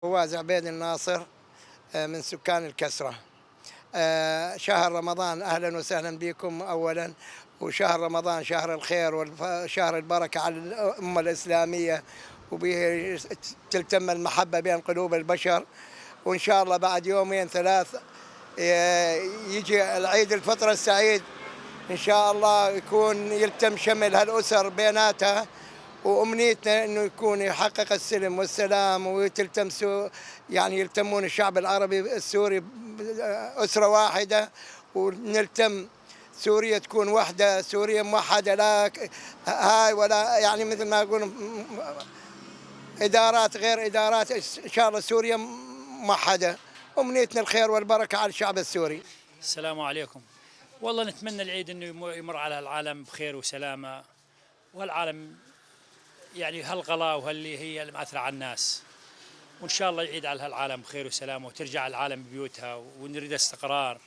فواز عبيد الناصر من سكان الكسرة. شهر رمضان، أهلا وسهلا بكم أولا. وشهر رمضان شهر الخير وشهر البركة على الأمة الإسلامية، وبه تلتم المحبة بين قلوب البشر. وإن شاء الله بعد يومين ثلاث يجي العيد الفطر السعيد، إن شاء الله يكون يلتم شمل هالأسر بيناتها. وامنيتنا انه يكون يحقق السلم والسلام وتلتمسوا، يعني يلتمون الشعب العربي السوري اسره واحده، ونلتم سوريا تكون وحده، سوريا موحده، لا هاي ولا يعني مثل ما يقولون ادارات غير ادارات. ان شاء الله سوريا موحده. امنيتنا الخير والبركه على الشعب السوري. السلام عليكم. والله نتمنى العيد انه يمر على العالم بخير وسلامه، والعالم يعني هالغلا وهاللي هي المأثرة على الناس، وان شاء الله يعيد على هالعالم بخير وسلامه وترجع العالم ببيوتها، ونريد استقرار.